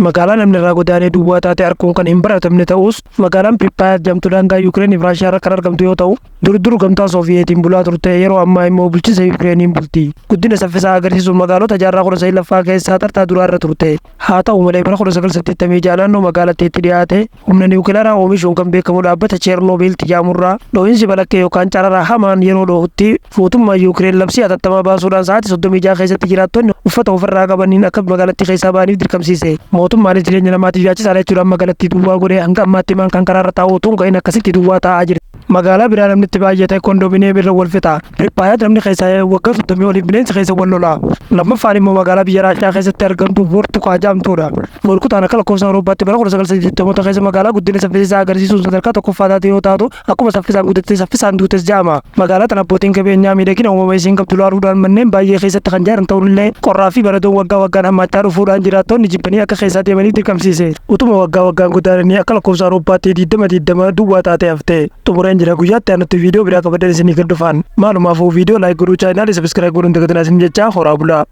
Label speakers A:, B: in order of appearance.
A: Magaalaa namni irraa godaanee duwwaa taate arguun kan hin baratamne ta'us, magaalaan Pirippaayaat jedhamtu daangaa Yuukireenii fi Raashiyaa irra kan argamtu yoo ta'u, dur dur gamtaa Sooviyeetiin bulaa turte, yeroo ammaa immoo bulchiinsa Yuukireeniin bulti. Guddina saffisaa agarsiisuun magaalota jaarraa 19ffaa keessaa tartaa duraa irra turte. Haa ta'u malee, bara 1986 naannoo magaalattiitti dhiyaate humna niwukilaraa oomishuun kan beekamu dhaabbata Cheernoobiil jedhamurraa dho'iinsi balaqqee yookaan cararaa hamaan yeroo dhohutti, mootummaan Yuukireen labsii hatattamaa baasuudhaan sa'aatii 36 keessatti jiraattonni uffata ofirraa qabaniin akka magaalattii keessaa ba'aniif dirqamsiise. Mootummaanis jireenya namaatiif yaachisaadha jechuudhaan magaalattii duwwaa godhee hanga ammaatti maan kan karaarra taa'u utuu hin ka'in akkasitti duwwaa taa'aa jirti. Magaalaa biraa namni itti baay'ate kondominiyeemii irra wal fixa. Pirippaayaat namni keessaa waggaa 30 oliif bineensi keessa wal lola. Lammaffaan immoo magaalaa biyya Raashiyaa keessatti argamtu Voortukaa jedhamtudha. Voorkutaan akka lakkoofsa Awurooppaatti bara 1980 keessa magaalaa guddina saffisiisaa agarsiisuun sadarkaa tokkoffaa taate yoo taatu, akkuma saffisaan guddatte saffisaan duutes jedhama. Magaalaa tana abbootiin qabeenyaa miidhagina uumama isiin qabdu laaluudhaan manneen baay'ee keessatti kan ijaaran ta'ullee, qorraa fi baradoon waggaa waggaan hammaachaa dhufuudhaan jiraattonni jibbanii akka keessaa deemaniif dirqamsiise. Utuma waggaa waggaan godaananii akka lakkoofsa Awurooppaatti 2020 duwwaa taatee hafte. Xumureen jira. Guyyaatti aanutti viidiyoo biraa qabadeen isinii gad dhufaan. Maalumaafuu viidiyoo like godhuu, chaanaalii subscribe godhuun dagatinaa isin jechaa, horaa bulaa.